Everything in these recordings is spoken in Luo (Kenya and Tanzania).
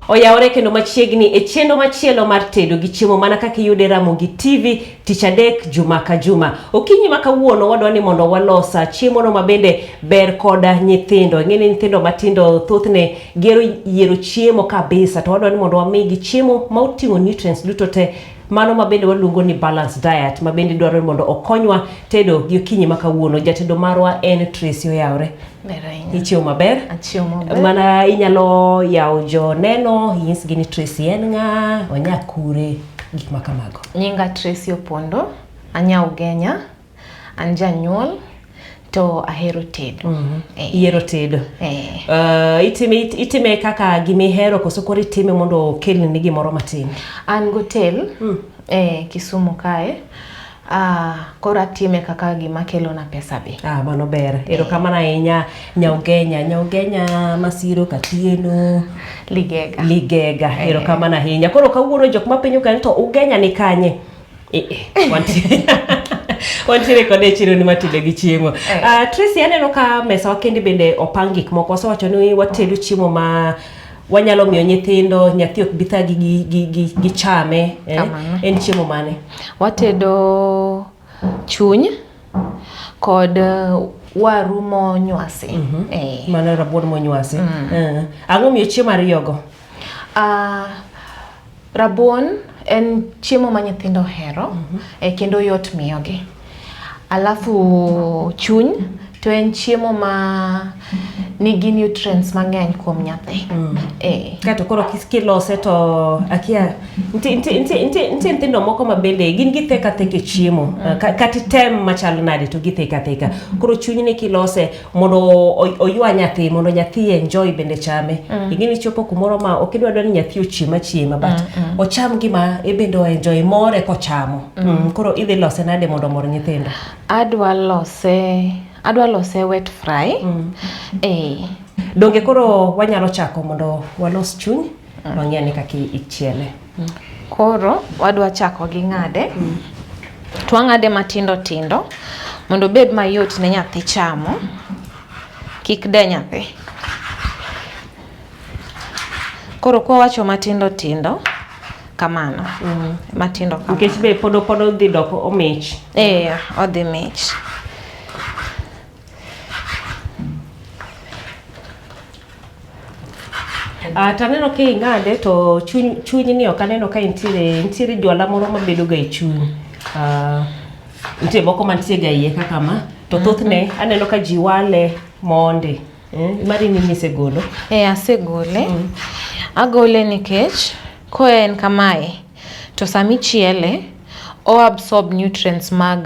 Oyawore kendo machiegni e chenro machielo mar tedo gi chiemo mana kaka iyude Ramogi TV tich adek juma ka juma. Okinyi ma kawuono wadwa ni mondo walosa chiemo no mabende ber koda nyithindo. Ing'e ni nyithindo matindo thothne gihero yiero chiemo kabisa to wadwa ni mondo wamigi chiemo ma oting'o nutrients duto te mano ma bende waluongo ni balanced diet ma bende dwaro ni mondo okonywa tedo gi okinyi ma kawuono. Jatedo marwa en Tracy Oyawre. Ber ahinya. Ichiewo maber? Achiewo maber. Mana inyalo yawo joneno inyisgi ni Tracy en ng'a, onya kure, gik ma kamago. Nyinga Tracy Opondo, anya Ugenya, an janyuol to ahero tedo. Eh, Ihero tedo. eh. Itime kaka gimihero koso koro itime mondo okelni gimoro matin? An gotel eh, Kisumu kae. Ah, koro atime kaka gima kelona pesa be. Ah, mano ber. Erokamano ahinya Nyaugenya. Nyaugenya Masiro Katieno Ligega. Ligega. Erokamano ahinya. Koro kawuono jok mapenjo ka ni to Ugenya ni kanye? Eh, eh, wantiere wantiere kode e chiro ni matedo gi chiemo. Tracy aneno ka mesa wa kende bende opang gik moko. Wasewacho ni watedo chiemo ma wanyalo miyo nyithindo, nyathi ok bi thagi gi chame. Eh? Kamano. En chiemo mane? Watedo chuny kod waru monywasi. Eh. Mano rabuon monywasi. Ang'o miyo chiemo ariyogo? Rabuon en chiemo ma nyithindo ohero kendo yot miyogi. Alafu chuny to en chiemo ma nigi nutrients mang'eny kuom nyathi. Kato koro kilose to akia nitie nyithindo moko ma bende gin githeka theka e chiemo. Kata item machal nade to githeka theka. Koro chuny ni kilose mondo oywa nyathi mondo nyathi enjoy bende chame. Ing'e ni chopo kumoro ma ok idwa ni nyathi ochiem achiema but ocham gima ebende o enjoy more kochamo. Koro idhi lose nade mondo omor nyithindo? Adwa lose wet fry. Donge koro wanyalo chako mondo walos chuny wang'e ane kaka ichiele. Koro wadwa chako gi ng'ade. To wang'ade matindo tindo mondo obed mayot ne nyathi chamo. Kik de nyathi. Koro kwa wacho matindo tindo kamano. Matindo kamano. Nikech be pod odhi dok omich. Odhi mich. To aneno ka ing'ade to chuny ni ok aneno ka nitiere jwala moro mabedo ga e chuny. Nitie moko mantie ga iye kaka ma to thothne aneno ka ji wale mondi. Mari ni nisegolo? Asegole. Agole nikech ko en kamae to sami chiele o absorb nutrients mag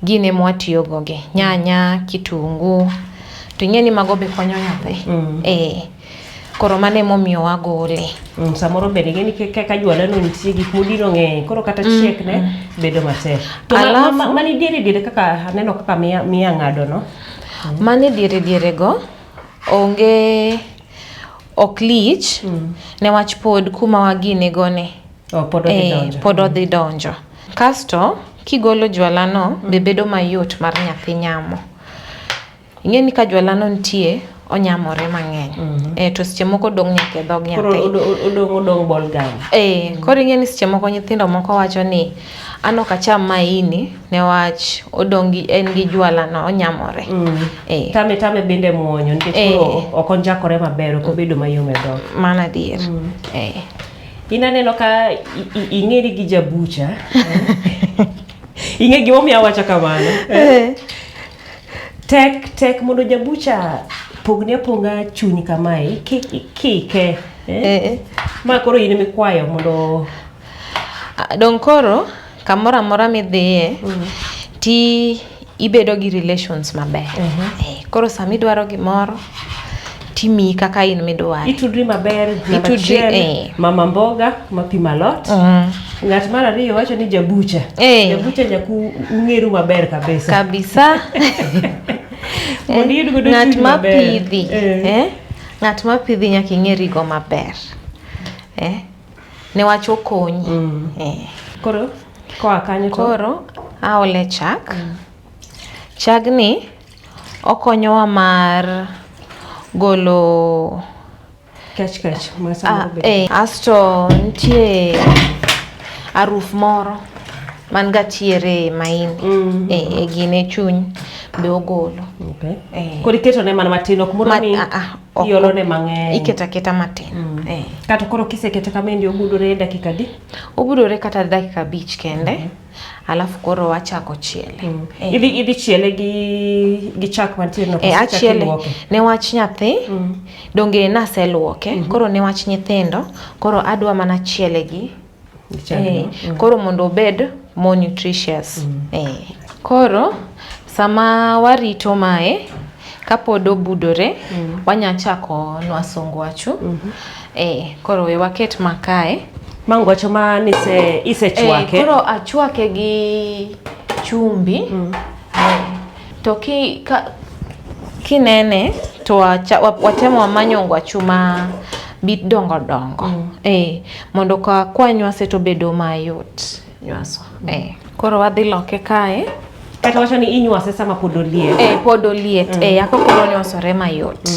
gine mwatiyogo gi nyanya, kitungu to ing'e ni mago be konyo nyathi. Koro mano emomiyo wagole. Samoro bende ing'e ni kaka jwala no nitie gik modino ng'eny koro kata chiek ne bedo matek. To mani diere diere kaka aneno kaka miya ng'ado no. Mani diere diere go onge ok lich newach pod kuma wagine go ni. Pod odhi donjo. Pod odhi donjo. Kasto kigolo jwala no be bedo mayot mar nyathi nyamo. Ing'e ni ka jwala no nitie onyamore mang'eny. To seche moko odong' nyaka e dhog nyathi. Koro odong' bol gam. Koro ing'e ni seche moko nyithindo moko wacho ni an ok acham maini newach odong' gi en gi jwala no onyamore. Tame bende muonyo nikech koro ok onjakore maber ok obedo mayom e dhok. Mano adier. In aneno ka ing'eri gi jabucha. Ing'e gimomiyo awacho kamano. Tek mondo jabucha pogni apoga chuny kamae kike. Ma koro in mikwayo mondo Dong koro kamoro amora midhiye ti ibedo gi relations maber. Koro sama idwaro gimoro timiyi kaka in midware. Itudri maber namba achiel, mama mboga mapimo alot. Ng'at mar ariyo wacho ni jabucha. Jabucha nyaka ung'eru maber kabisa. Kabisa. Mondo iyud godo Ng'at chuny maber. mapidhi, Ng'at mapidhi nyaka ing'erigo maber. Newach okonyi. Koro koa kanyo to? Koro aole chak. Chagni okonyowa mar golo Kech kech ma samoro Ah, bedo. eh, asto nitie aruf moro man ga tiere e maini eh, e gine chuny be ogolo. Okay. Eh. Koro iketone mana matin ok moro Ma- ni ah, ah, ok. iolone mang'eny. Iketo aketa matin. Eh. Kata koro kisekete kamaendi obudore dakika adi? Obudore kata dakika 5 kende. Alafu koro wachako chiele. Eh. Idhi chiele gi chak mantie no. E, koso chak achiele iluoke? ne wach nyathi donge naseluoke koro ne wach nyithindo koro adwa mana chiele gi Gi chagno. Koro mondo obed more nutritious. Koro sama warito mae kapod obudore wanya chako nwaso ngwachu. Koro we waket makae. Ma ngwacho ma nise isechwake. Koro achwake gi chumbi. To kinene to watemo wamanyo ngwachu ma bit dongo dongo. Mondo ka kwanywase to bedo mayot nywaso. Koro wadhi loke kae. Kata wacho ni inywase sama pod oliet. Pod oliet. Yako koro nywasore mayot.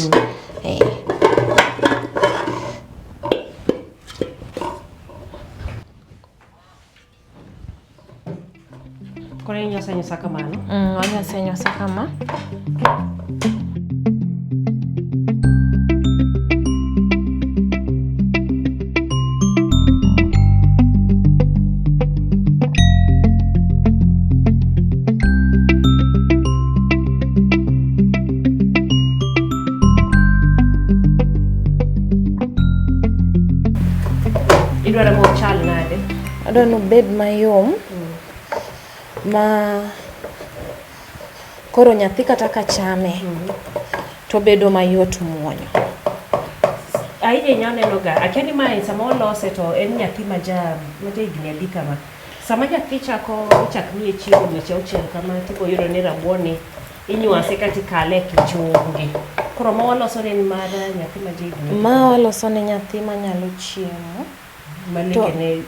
Koro inywase anywasa kamano? Wanywase anywasa kama. Idwaro mo chal nade? Adwa ni obed mayom ma koro nyathi kata ka chame to bedo mayot muonyo. Ahinya inya neno ga, akia ni mae sama olose to en nyathi ma ja higni adi kama. Sama nyathi chako ichak miye chiemo dweche 6 kama tibo yudo ni rabuon inywase kata ikale e kichungi. Koro ma waloso ne en mar nyathi ma ja higni adi? Ma waloso ne nyathi manyalo chiemo. Ma lekene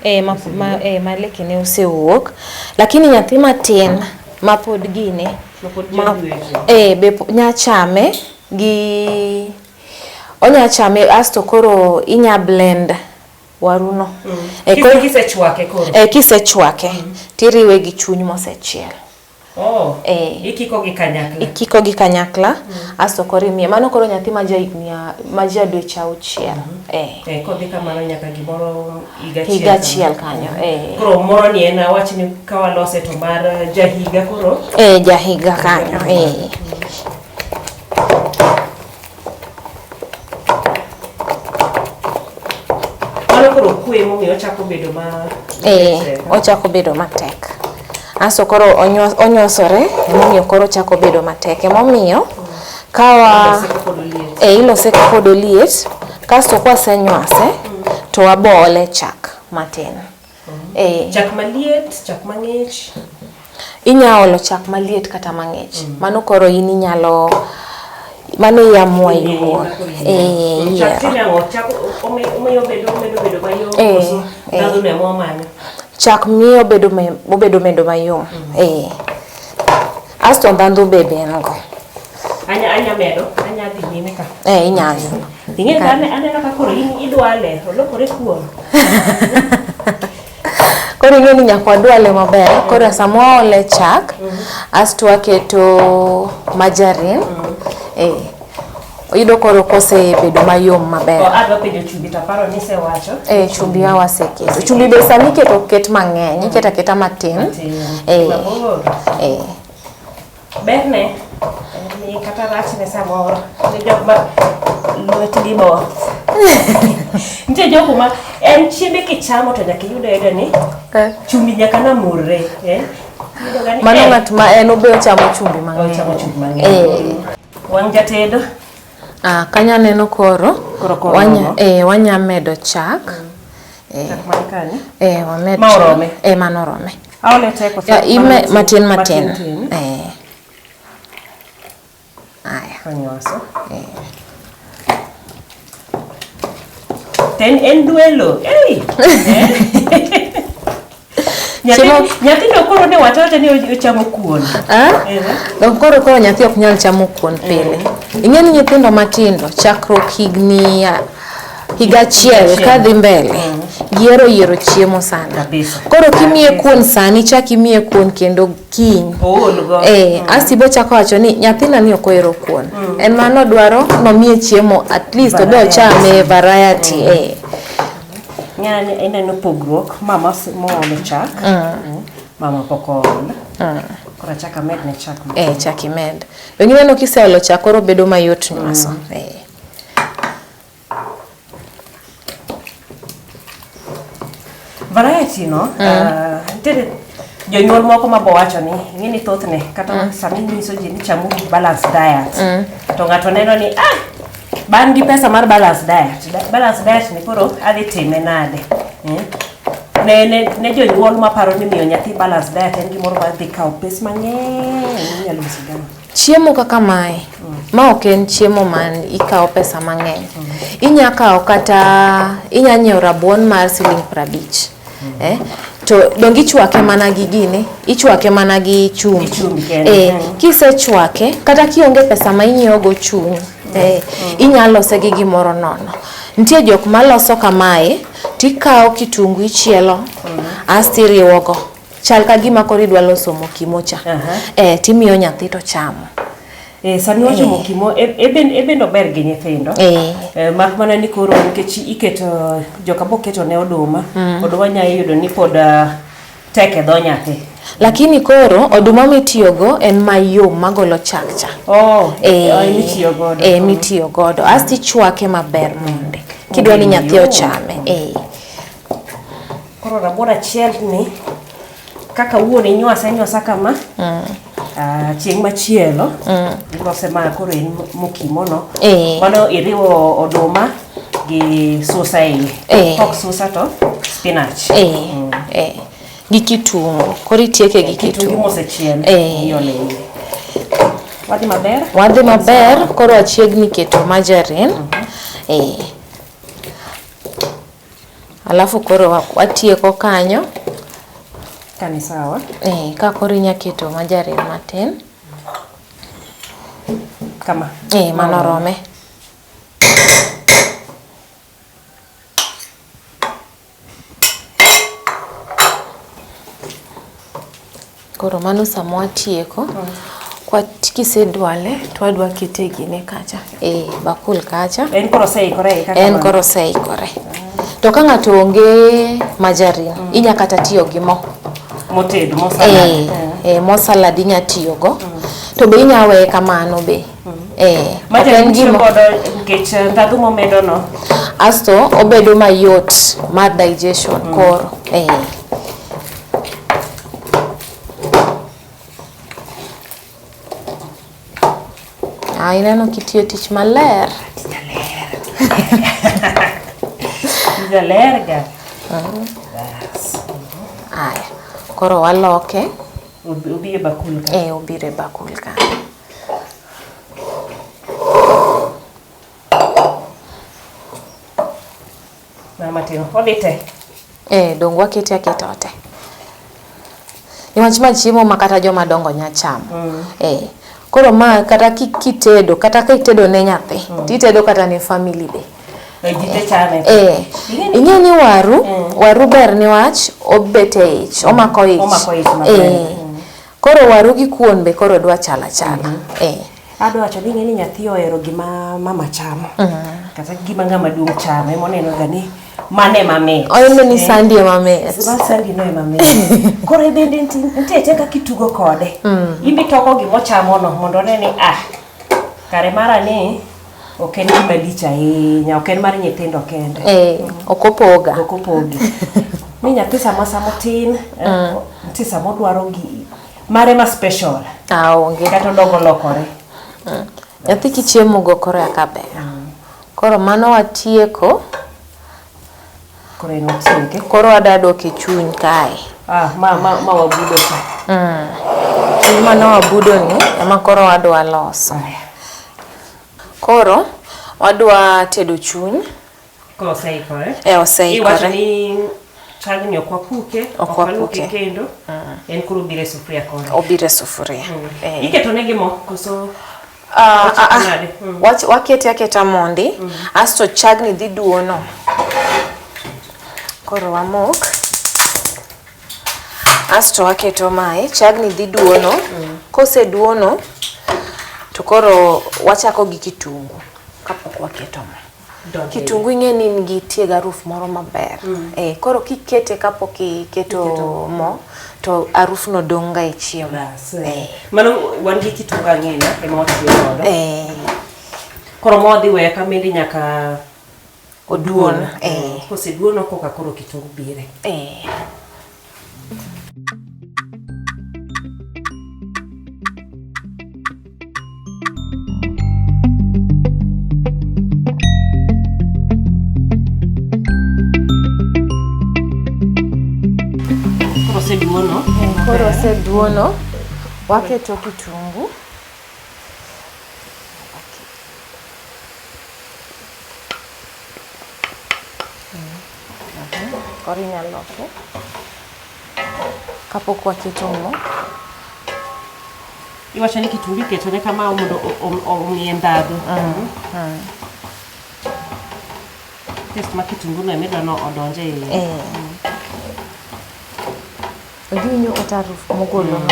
Ma lekene osewuok. Lakini nyathi matin ma pod gine, Ma pod ja dweche. Be nya chame gi onya chame asto koro inya blend waruno. Kisechwake koro. Kisechwake tiriwe gi chuny mosechiel. Ikiko gi kanyakla. Ikiko gi kanyakla, asto koro imiye. Mano koro nyathi ma ja higni ma ja dweche 6. Kodhi kamano nyaka gimoro higa achiel. Higa achiel kanyo. Koro moro ni en awach ni ka walose to mar ja higa koro. Ja higa kanyo. Mano koro kwe momiyo ochako bedo ma Ochako bedo matek. Asto koro onywasore, emomiyo koro ochako bedo matek. Emomiyo kawa ilose kapod oliet, kasto kwasenywase to waboole chak matin. Chak maliet, chak mang'ich. Inya olo chak maliet kata mang'ich. Mano koro in inyalo, mano iamua iwuon. Chak timo ang'o? Chak omiyo omedo bedo mayom koso ndhadhu no ema wamanyo? Chak miyo obedo medo mayom. Asto ndhadhu be en go. Anya medo, anya dhi nyime ka. Inyalo. Ing'e ka aneno ka koro in idwale, olokore kuon. Koro ing'e ni nyaka wadwale maber. Koro sama waole chak, asto waketo margarine. Oyudo koro kosebedo mayom maber. Adwa penjo chumbi to aparo ni isewacho. Chumbi a waseketo. Chumbi be sama iketo ok ket mang'eny, iketo aketa matin. Matin. Berne ni kata rachne samoro ne jok ma lwetgi both. Nitie jogo ma en chiembe kichamo to nyaka iyud ayuda ni chumbi nyaka namurre. Mano ng'at ma en obe ochamo chumbi mang'eny. Ochamo chumbi mang'eny. Wang' jatedo. Kanyo aneno koro. Koro koro Wanya medo chak. Chak man kanyo? Wamed Ma chak. orome? Mano orome. Aole te koso? Ime matin matin. Matin tin. Aya. Onywaso. Ten en duelo. Ei! Nyathino koro ne wacho wacha ni ochamo kuon. Dong koro nyathi ok nyal chamo kuon pile. Ing'e ni nyithindo matindo chakruok higni Higa achiel kadhi mbele gihero yiero chiemo sana. Kabisa. Koro kimiye kuon sani chak imiye kuon kendo kiny. Ool go. Eh, asto ibo chako wacho ni nyathina ni ok ohero kuon. En mano odwaro nomiye chiemo at least obe ochame variety. Eh. Ng'ani ineno pogruok mama moolo chak. Mama pok ool. Koro achak amedne chak. Eh, chak imed. Donge ineno kiseolo chak koro bedo mayot nywaso. Eh. Variety no, nitiere jonyuol moko ma bowacho ni ing'e ni thothne kata sama inyiso ji ni chamuru balanced diet to ng'ato neno ni ah ban gi pesa mar balanced diet balanced diet ni koro adhi time nade eh? Ne jonyuol maparo ni miyo nyathi balanced diet en gimoro ma dhi kawo pes mang'eny inyalo nyiso gang'o? Chiemo kaka mae, ma ok en chiemo man ikawo pesa mang'eny. Inya kawo kata inya nyiewo rabuon mar siling 50. Eh? To donge ichwake mana gi gini, ichwake mana gi chumbi. Gi chumbi kende. Eh, kisechwake kata kionge pesa ma inyiewo go chuny, inya lose gi gimoro nono. Nitie jok maloso kamae, tikawo kitungu ichielo, asto iriwo go. Chal ka gima koro idwa loso mokimo cha. Eh, timiyo nyathi to chamo. Sami wacho mokimo, e bende ober gi nyithindo. Mak mana ni koro nikech iketo joka boketo ne oduma, oduma nya yudo ni pod tek e dho nyathi. Lakini koro oduma mitiyogo en mayom magolo chak cha. Oh, mitiyo godo. Mitiyo godo. Asto ichwake maber monde. Kidwa ni nyathi ochame. Koro rabuon achiel ni kaka wuon inywase anywasa kama. Chieng' machielo ilose ma koro en mokimo no. Mano iriwo oduma gi susa e iye. Kok susa to spinach. Gi kitungu. Koro itieke gi Kitungu kitungu. mosechiel iolo e iye. Wadhi maber? Wadhi maber, koro achiegni keto margarine. Alafu koro watieko kanyo. Ka ni sawa. Ka koro inya keto margarine matin. Kama. Mano rome. Koro mano sama watieko, kisedwale to wadwa kete e gine kacha, e bakul kacha. En koro oseikore kaka En koro oseikore. To ka ng'ato onge margarine, inya kata tiyo gi mo. Motedo, mo salad. Mo salad inya tiyo go. To be inya weye kamano be. Ok Margarine en itiyo gima godo nikech ndhadhu momedo no. Asto obedo mayot mar digestion koro. Ah, ineno kitiyo tich maler. Jaler ga. Bas. Aya, koro waloke. Obi e bakul ka. Obiro e bakul ka. Mama timo. Odhi te. Dong wakete aketa ote. Niwach ma chiemo ma kata joma dongo nya chamo. Koro ma kata kitedo, kata ka itedo ne nyathi, titedo kata ne family be. Ji te chame. Ing'e ni waru, waru ber niwach obet e ich, omako ich. Omako ich maber. Koro waru gi kuon be koro dwa chalo achala. Adwa wacho ni ing'e ni nyathi ohero gima mama chamo. Kata gima ng'ama duong' chamo ema oneno ga ni mano ema mit. Oneno ni sandi ema mit. Ma sandi no ema mit. Koro bende nitie te kaka itugo kode. In be itoko gima ochamo no mondo one ni ah kare mara ni ok en gima lich ahinya, ok en mar nyithindo kende. Ok opoga. Ok opogi. Ni nyathi sama otin, nitie sama odwaro gi mare ma special. Ah, onge. Kata odongo lokore. Nyathi kichiemo go koro eka ber. Koro mano watieko. Koro en watieke. Koro adwa dok e chuny kae. Ah, ma wabudo ka. Chuny mane wabudo ni ema koro wadwa loso. Koro wadwa tedo chuny. Koro oseikore. Oseikore. Iwacho ni chagni ok wapuke, Ok ok waluoke wapuke. kendo. En koro obiro e sufuria koni. Obiro e sufuria. Iketo ne gi mo koso? Ochako nade? Wakete aketa mondi, asto chagni dhi duono. Koro wamok. Asto waketo mae, chagni dhi duono. Koseduono, to koro wachako gi kitungu kapok waketo mo. Kitungu ing'e ni nitie gi aruf moro maber. Koro kikete kapok iketo mo, to aruf no dong' ga e chiemo. Mano wan gi kitungu ang'ina ema watiyo godo. Koro mo dhi weyo kamende nyaka oduon. Koseduono koka koro kitungu bire. Koro oseduono. Koro oseduono, waketo kitungu. Koro inyalo loke kapok waketo mo. Iwacho ni kitungu iketone kama mondo omiye ndhadhu. Taste ma kitungu no ema idwa ni odonj e iye. Iwinjo kata harufu mogolo no.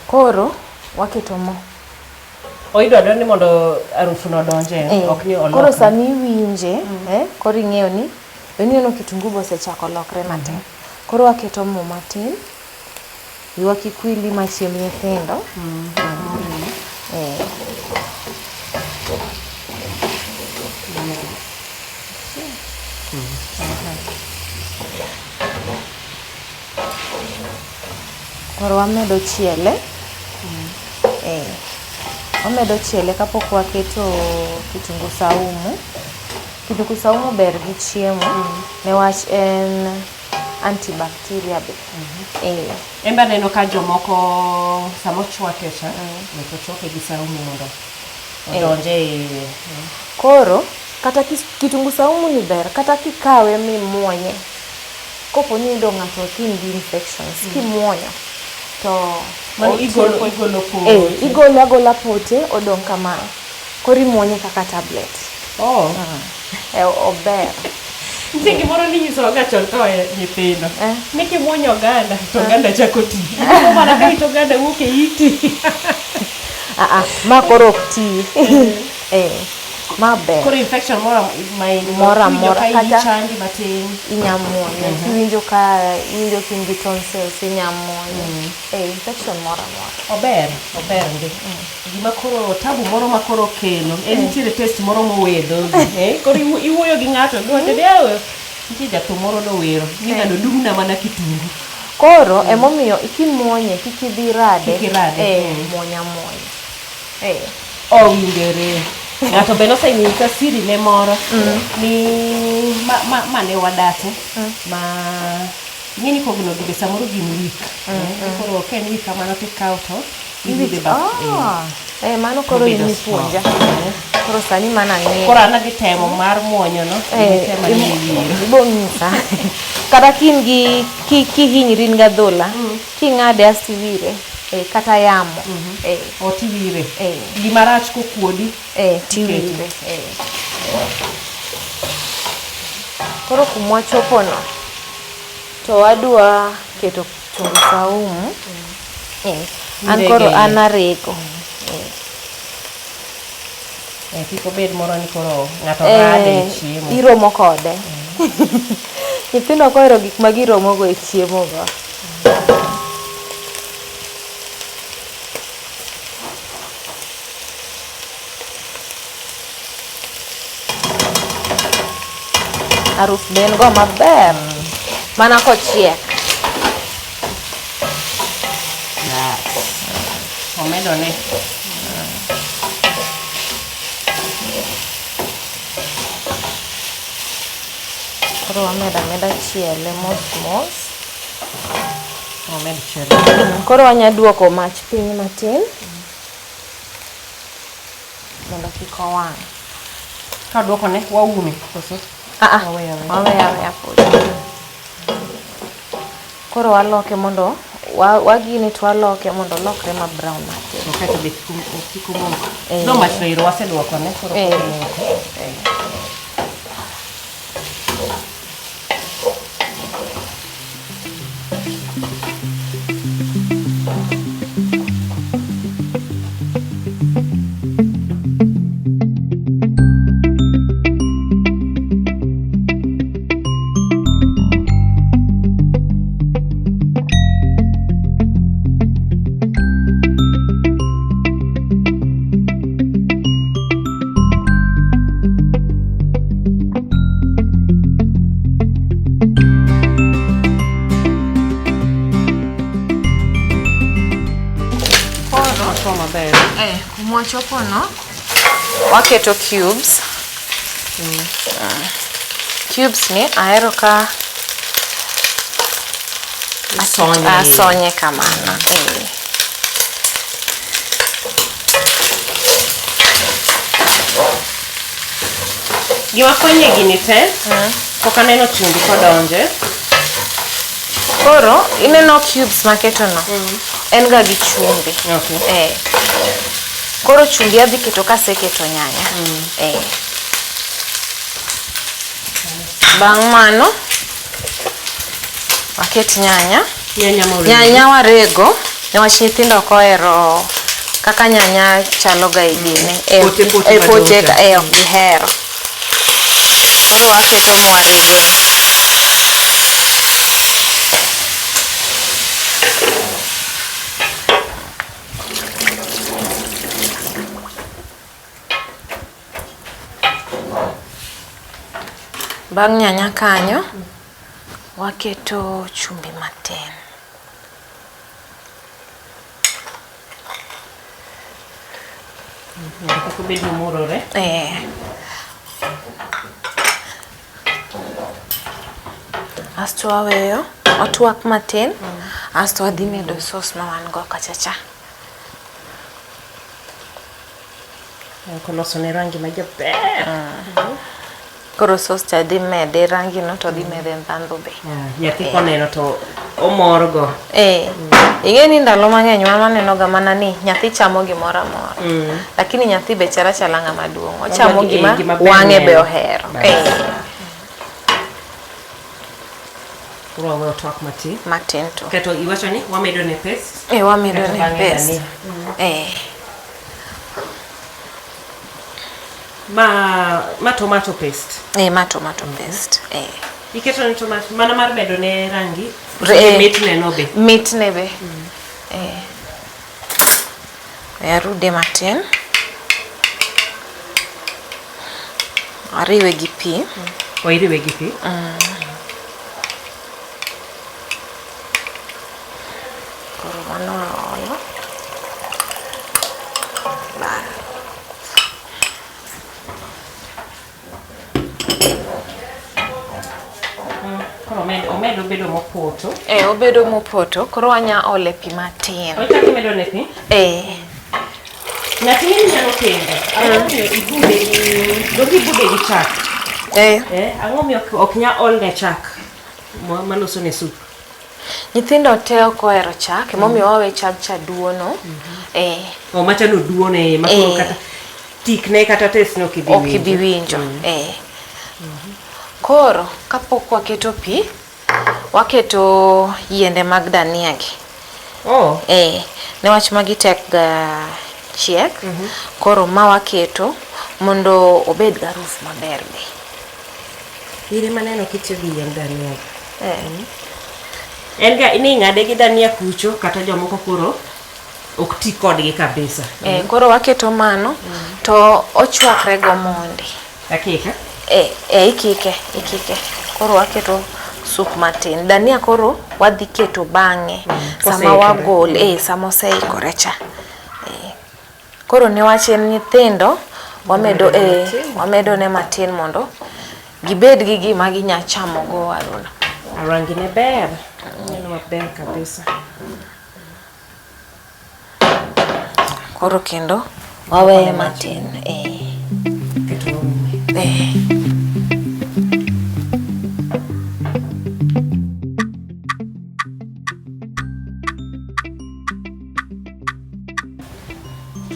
Koro waketo mo. Idwa ni mondo harufu no odonje, ok ni olokre. Koro sami iwinje, koro ing'eyo ni ineno kitungu be osechako lokre matin. Koro waketo mo matin. Wiwa kik wili ma chiemb nyithindo. Koro wamedo chiele. Wamedo chiele kapok waketo kitungu saumu. Kitungu saumu ber gi chiemo newach en antibacteria be. En be aneno ka jomoko sama ochwake cha, to ochwake gi saumu mondo odonj e iye. Koro kata kitungu saumu ni ber kata kikawe mimuonye. Kopo ni iyudo ng'ato ka in gi infections, kimuonyo to Mano igolo pote. Igolo agola pote odong' kamae. Koro imuonye kaka tablet. Ober. Nitie gimoro ninyisowaga chon ka wan nyithindo. Ni kimuonyo oganda to oganda chako ti. Iwinjo mana ka it oganda wuok e iti. Ma koro ok ti. Ma ber. Koro infection moro ma in Moro amora, ka iyi kata chandi matin. Inya muonye. Kiwinjo ka iwinjo ka in gi tonsils inya muonye. Infection moro amora. Ober, ober ndi. Gima koro tabu moro ma koro kelo en nitiere taste moro mowe e dhogi. Koro iwuoyo gi ng'ato giwacho ni nitie jathum moro nowero ni ng'ano dung'na mana kitungu. Koro emomiyo kimuonye kik idhi rade. Kik irade. Muony amuonya. Owinjore. Ng'ato be nosenyisa siri ne moro ni ma ne wadake ma ing'e ni kogno gi be samoro gin weak. Koro ka en weak kamano tikawo to idhi ba. Mano koro Obedo in ipuonja. strong. Koro sani mano ang'eyo. Koro an adhi temo mar muonyo no, itemo ni iwiro. Ibo nyisa. Kata ka in gi kihinyri in gi adhola, king'ade asto iwire, kata yamo. Otiwire. Gima rach kokuodi. Tiwire. Koro kumwachopono, to wadwa keto kitungu saumu. An koro an arego. Kik obed moro ni koro ng'ato rade e chiemo. Iromo kode. Nyithindo ok ohero gik ma giromogo e chiemo go. Aruf be en go maber. Mana kochiek. Omedone. Koro wamedo ameda chiele mos mos. Omed chiele. Koro wanya duoko mach piny matin mondo kik owang'. Ka duokone waume koso? Ah, ah. Wawe aweya. Wawe aweya pod. Koro waloke mondo wagine to waloke mondo olokre ma brown matin. To kaeto be kik omok. Eh. No mach no ero waseluokone koro Eh. ok omoko. Koro Otwo maber. Kumwachopono waketo cubes. Cubes ni ahero ka Isonye. asonye kamano. Eh. Gima konye gini te, pok aneno chumbi kodonje. Koro ineno cubes maketono en ga gi chumbi. Okay. Eh. Koro chumbi adhi keto kaseketo nyanya. Eh. Bang' mano waket nyanya. Nyanya morego. Nyanya warego niwach nyithindo ok ohero kaka nyanya chalo ga e gine. Eh, Pote pote eh, pote madong' cha. ka eh, ok gihero. Koro waketo mwarego ni. Bang' nyanya kanyo, waketo chumbi matin. Mondo kik obed momurore. Eh. Asto waweyo otwak matin, asto wadhi medo sauce ma wan go kacha cha. Koloso ne rangi majaber. Koro sauce cha dhi mede rangi no to dhi mede ndhandhu be. Nyathi koneno to omorgo. Eh. Ing'e ni ndalo mang'eny wan waneno ga mana ni nyathi chamo gimoro amora. Lakini nyathi be chal achala ng'ama duong'. Ochamo gima gima ber wang'e be neno. ohero. Bas. Eh. Koro wawe otwak matin. Matin to. Kaeto iwacho ni wamedo ne paste. Eh, wamedo Kaeto ne bang'e paste. dania. Eh. Ma tomato paste. Eh, ma tomato paste. Eh. Iketo ne tomato mana mar medo ne rangi. Eh. Mitne no be. Mitne be. Eh. We arude matin. Ariwe gi pi. O iriwe gi pi. Koro mano aolo. Bas. Koro omedo bedo mopoto. Eh, obedo mopoto, koro wanya ole pi matin. Oichako imedo ne pi? Eh. Ng'at ing'e ni nyalo penjo. Ang'o momiyo ibude gi donge ibude gi chak? Eh. Ang'o momiyo ok nya olne chak maloso ne sup? Nyithindo te ok ohero chak, emomiyo wawe chag cha duono. Eh. O machano duono ma koro kata tikne kata taste ne ok ibi Ok ibi winjo. Eh. Koro kapok waketo pi, waketo yiende mag dania gi. Oh. Eh, niwach magi tek ga chiek. Koro ma waketo mondo obed gi harufu maber be. In ema aneno kitiyo gi yiend dania. Eh. En ga ni ing'ade gi dania kucho kata jomoko koro ok ti kodgi kabisa. Eh, koro waketo mano to ochwakre go mondi. Akike? Eh, eh, ikike, ikike. Koro waketo sup matin. Dania koro wadhi keto bang'e sama Koseikore. wagol, sama oseikore cha. Eh. Koro niwach en nyithindo, wamedo wamedo ne matin mondo gibed gi gima ginya chamo go waruno. Rangi ne ber. Neno maber kabisa. Koro kendo waweye matin. Keto oume. Eh.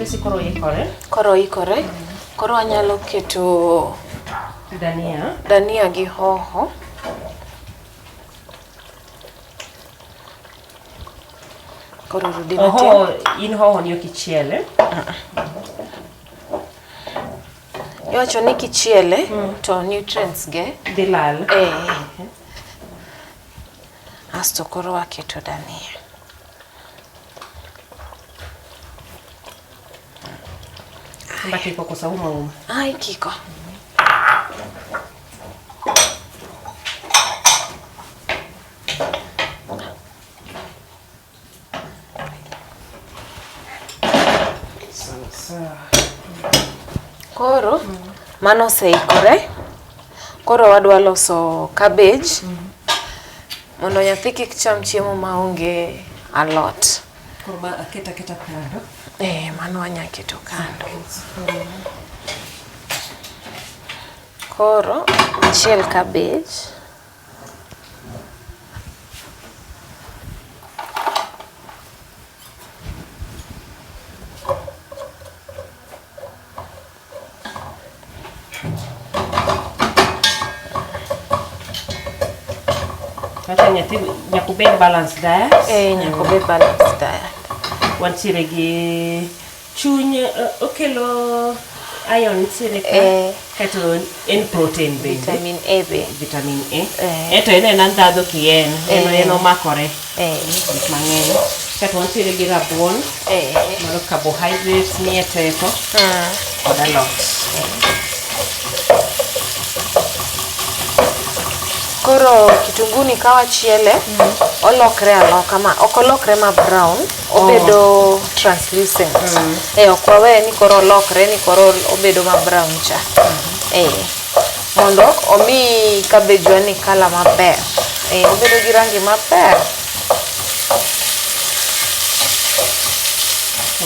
Tracy koro ikore. Koro ikore. Koro anyalo keto dania. Dania gi hoho. Koro rudi matin. Hoho, in hoho ni ok ichiele? Iwacho ni kichiele to nutrients ge dhi lal. Eh. Asto koro waketo dania. Mbaki koso uma uma? Ah, ikiko. Koro mano oseikore. Koro wadwa loso cabbage mondo nyathi kik cham chiemo maonge alot. Koro ma aketa aketa kando. Eh, mano wanya keto kando. Koro achiel cabbage. Kaka nyathi nyaka obed balanced diet. Eh, nyaka obed balanced diet. Wantiere gi chuny okelo iron nitiere ka. Eh. Kaeto en protein bende. Vitamin A be. Vitamin A. Eh. Eto en ena ndhadho kien. En Eh. en omakore. Eh. Gik mang'eny. Kaeto wantiere gi rabuon. Eh. Mano carbohydrates miye teko. Kod alot. Koro kitungu ni ka wachiele, olokre aloka ma ok olokre ma brown, obedo translucent. Eh, ok wawe ni koro olokre ni koro obedo ma brown cha. Eh, mondo omi cabbage wa ni colour maber. Eh, obedo gi rangi maber.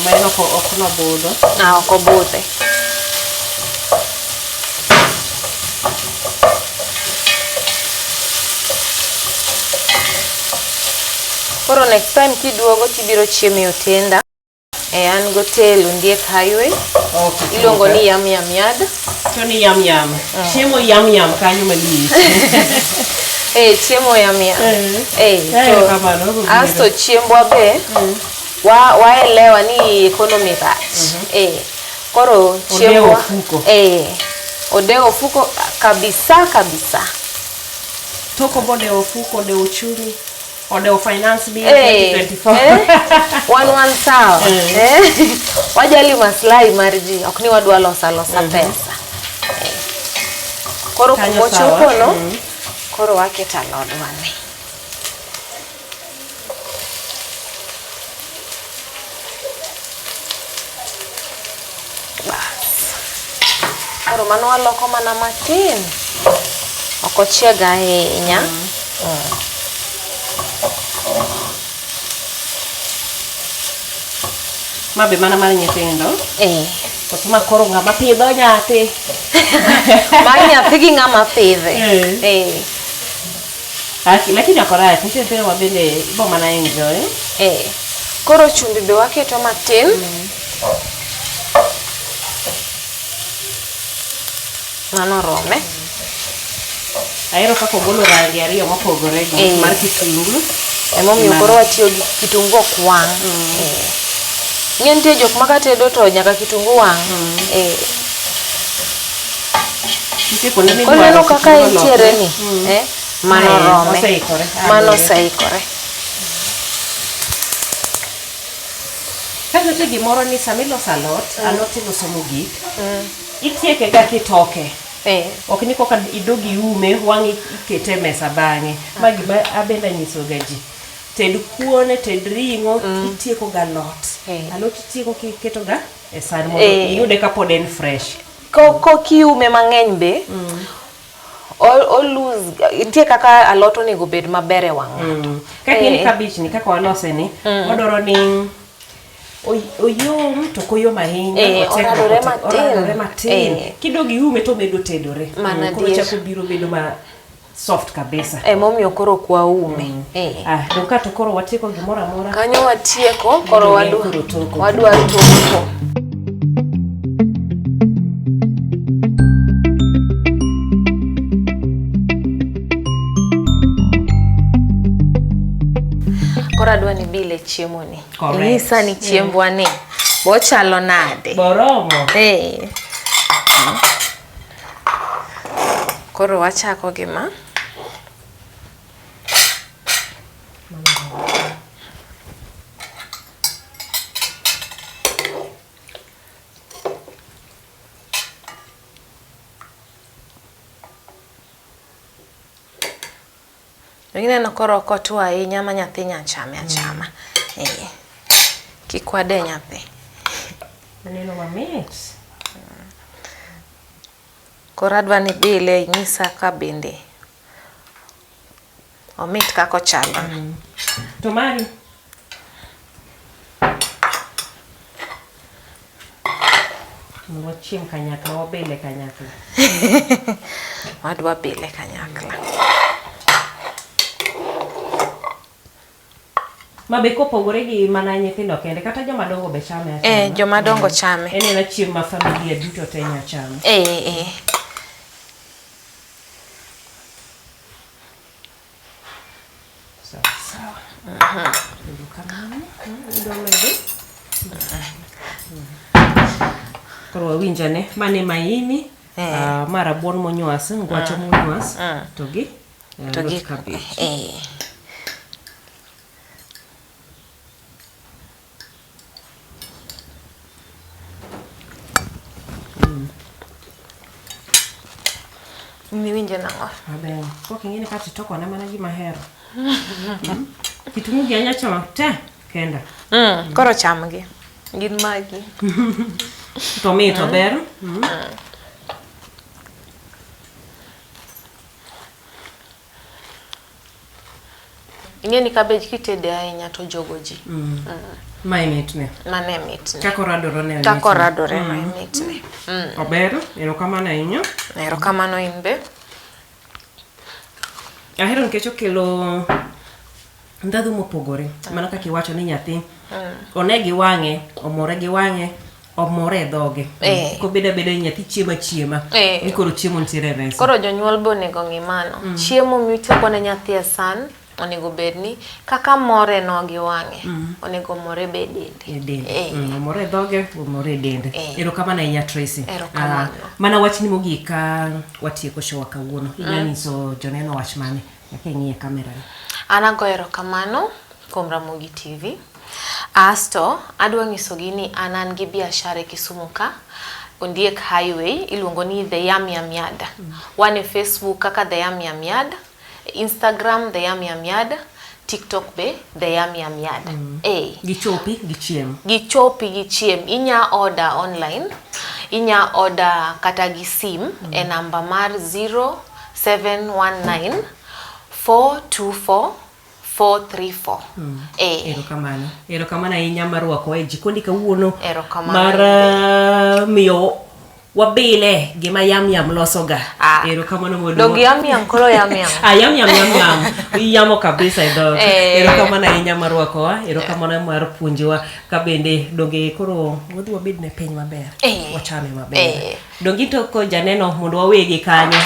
Ma en ok nobudho. Ah, ok obudhe. Koro next time kiduogo tibiro chiemo e otenda. E an gotel Ondiek Highway. Okay, Iluongo ni Yam Yam Yard. To ni yam yam. Chiemo yam yam kanyo malich. Eh, chiemo yam yam. Eh. Eh, Eh, to kamano, obiro. asto chiembwa be waelewa ni economy rach. Eh, koro Odewo chiembwa ofuko. Eh, odewo ofuko kabisa kabisa. Toko bodewo ofuko, odewo uchumi, odewo finance bill Eh, 2024. eh, wan wan sawa. Eh. Eh, wajali maslahi mar ji, ok ni wadwa losa losa pesa. Eh. Koro Kanyo kumochopo sawa. no, koro waketo alodwa ni. Bas. Koro mano waloko mana matin. Ok ochieg ahinya. Ma be mana mar nyithindo. Eh. Koso ma koro ng'ama pidho nyathi. Mar nyathi gi ng'ama pidhe. Eh. Eh. Aki, lakini ok orach, nitie nyithindo ma bende ibo mana enjoy. Eh. Koro chumbi be waketo matin. Mano orome. Ahero kaka ogolo rangi ariyo mopogore go Eh. mar kitungu. Emomiyo Mar- koro watiyo gi kitungu ok wang'. Eh. Ng'e nitie jok ma katedo to nyaka kitungu wang'. Eh. Nitie kuonde Koro midwaro ineno kaka kitungu entiere olokre. ni. Eh. Mano Eh, orome. oseikore. Ah, Mano ber. oseikore. Kato nitie gimoro ni sama iloso alot, alot iloso mogik, itieke ga kitoke. Eh. Ok ni koka idog iume, wang' ikete e mesa bang'e. Ma gima abende anyisoga ji. Ted kuon, ted ring'o, itieko ga alot. Eh. Alot itieko kiketo ga e san mondo Eh. iyude kapod en fresh. Ko kiume mang'eny be, o lose, nitie kaka alot onego bed maber e wang' ng'ato. Kaka in Eh. kabich ni kaka walose ni, wadwaro ni oyom to ok oyom ahinya, Eh, otek to oradore ok otek. matin. Oradore matin. Eh. Kidog iume to omedo tedore. Mana Koro adier. ochako biro bedo ma soft kabisa. Emomiyo koro ok waume. Eh. Ah, dong ka to koro watieko gimoro amora. Kanyo watieko, koro Koro toko. wadwa toko. ibile chiemo ni. Correct. Inyisa ni chiembwa ni bochalo nade. Boromo. Eh. Koro wachako gi ma. Ineno koro ok otwo ahinya ma nyathi nya chame achama. Eh. Kik wade nyathi. Aneno mamit. Koro adwa ni ibile inyisa ka bende omit kaka ochalo. To mari? Mondo wachiem kanyakla, wabile kanyakla. Wadwa bile kanyakla. Ma be kopogore gi mana nyithindo kende, kata joma dongo be chame achama. Eh, joma dongo chame. En ena chiemo ma familia duto te nya chamo. Eh, eh. Sawa sawa. Erokamano. Idwa medo? Koro wawinjane. Mane maini, Eh. ma rabuon monywas, ngwacho monywas, to gi To gi alot kabich. Eh. Miwinjo nang'o? Maber. Pok ing'e ni kato itokona mana gima ahero. Kitungu gi anya chamo te kenda. Koro chamgi. Gin magi. To mit ober. Ing'e ni cabbage kitede ahinya to jogo ji. Mae mitne. Mano e mitne. Kaka oradore ne Kaka mitne. oradore no e mitne. Ober. Erokamano ahinya. Erokamano in be. Ahero nikech okelo ndhadhu mopogore. Mana kaka iwacho ni nyathi one gi wang'e, omore gi wang'e, omore e dhoge. Eh. Kik obed abeda ni nyathi chiemo achiema. Eh. Ni koro chiemo nitiere e mesa. Koro jonyuol be onego ng'i mano. Chiemo mitoko ne nyathi e san onego bed ni kaka more no gi wang'e, onego more be e dende. E dende. Eh. Omore e dhoge, omore e dende. Eh. Erokamano ahinya Tracy. Erokamano. Mana wachni mogik ka watieko show wa kawuono. Inya nyiso joneno wach mane? Nyaka ing'i e kamera ni. An agoyo erokamano kuom Ramogi TV. Asto adwa nyisogi ni an an gi biashara e Kisumu ka, Ondiek Highway, iluongo ni The Yam Yam Yard. Wan e Facebook kaka The Yam Yam Yard, Instagram The Yam Yam Yard, TikTok be The Yam Yam Yard. Eh. Gichopi, gichiem. Gichopi gichiem. Inya order online, inya order kata gi sim e namba mar 0719 424 434. Eh. Erokamano. Erokamano ahinya mar rwakowa e jikondi kawuono. Erokamano Mar miyo wabile gima yam yam losoga. Ah. Erokamano maduong'. Dog yam yam koro yam yam. Ah, yam yam yam yam. Iyamo kabisa e dhok. Eh. Erokamano ahinya mar rwakowa. Erokamano mar puonjowa. Ka bende donge koro wadhi wabed ne piny maber. Eh. Wachame maber. Eh. Donge into ko janeno mondo wawegi kanyo.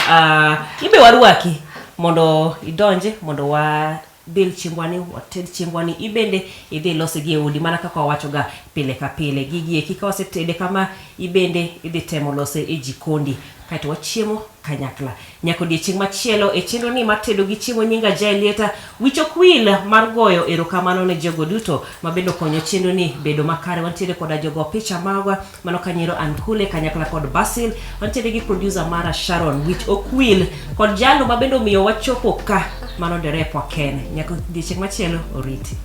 Ibe warwaki mondo idonje mondo wa bil chiembwa ni, wated chiembwa ni, ibende idhi ilose gi e odi mana kaka wawachoga pile ka pile. Gigi eki ka wasetede kama, ibende idhi temo lose e jikondi kaeto wachiemo kanyakla. Nyaka odiechieng' machielo e chenro ni mar tedo gi chiemo. Nyinga Jaelieta, wich ok wil mar goyo erokamano ne jogo duto mabende okonyo chenro ni bedo makare. Wantiere koda jogo picha magwa mano kanyero Ankule kanyakla kod Basil. Wantiere gi producer mara Sharon, wich ok wil kod jalo mabende omiyo wachopo ka, mano derepwa Ken. Nyaka odiechieng' machielo, oriti.